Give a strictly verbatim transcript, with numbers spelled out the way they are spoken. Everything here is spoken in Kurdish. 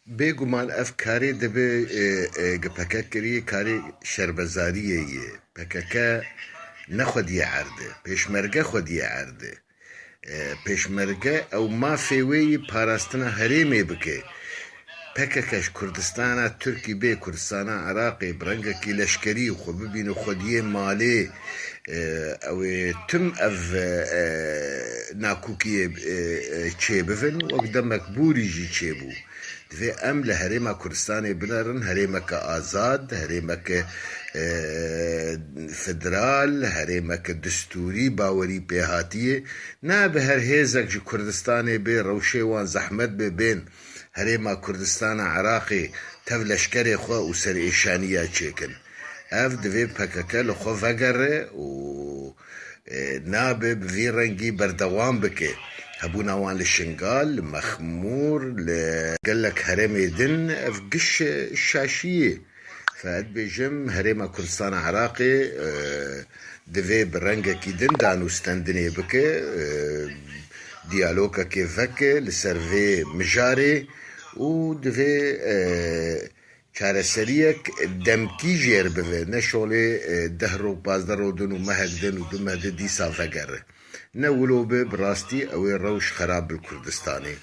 Bêguman ev karê dibe, e, e, G P K kirî karê şerbezariyê ye. P K K ne xwediyê erdê, pêşmerge xwediyê erdê. E, pêşmerge ew mafê wê yî parastina herêmê bike. P K K ji Kurdistana Tirkî bê Kurdistana Iraqê bi rengekî leşkerî xwe bibîne xwediyê malê, e, ew ê tim ev, e, nakokiyê, e, e, çêbivin, wek demek borî jî çêbû. Divê em li Herêma Kurdistanê binerin herêmeke azad, herêmeke, e, federal, herêmeke distûrî, bawerî pê hatiyê. Nabe her hêzek ji Kurdistanê bê, rewşê wan zehmet bê, bên Herêma Kurdistana Iraqê tev leşkerê xwe û serêşaniya çêkin. Ev divê P K K li xwe vegere û, e, nabe bi vî rengî berdewam bike. Hebûna wan li Şingal, li Mexmûr, li gelek herêmê din ev giş şaşiyê. Fe ez dibêjim, Herêma Kurdistana Iraqê, e, divê bi rengekî din danûstendinê bike, e, diyalogekê veke li ser vê mijarê û divê, e, çareseriyek demkî jêr bive, ne şolê, e, deh rok, pazdeh rok din û mehek din û du meh din dîsa vegere. Ne wilo be, bi rastî ew ê rewş xerab bi Kurdistanê.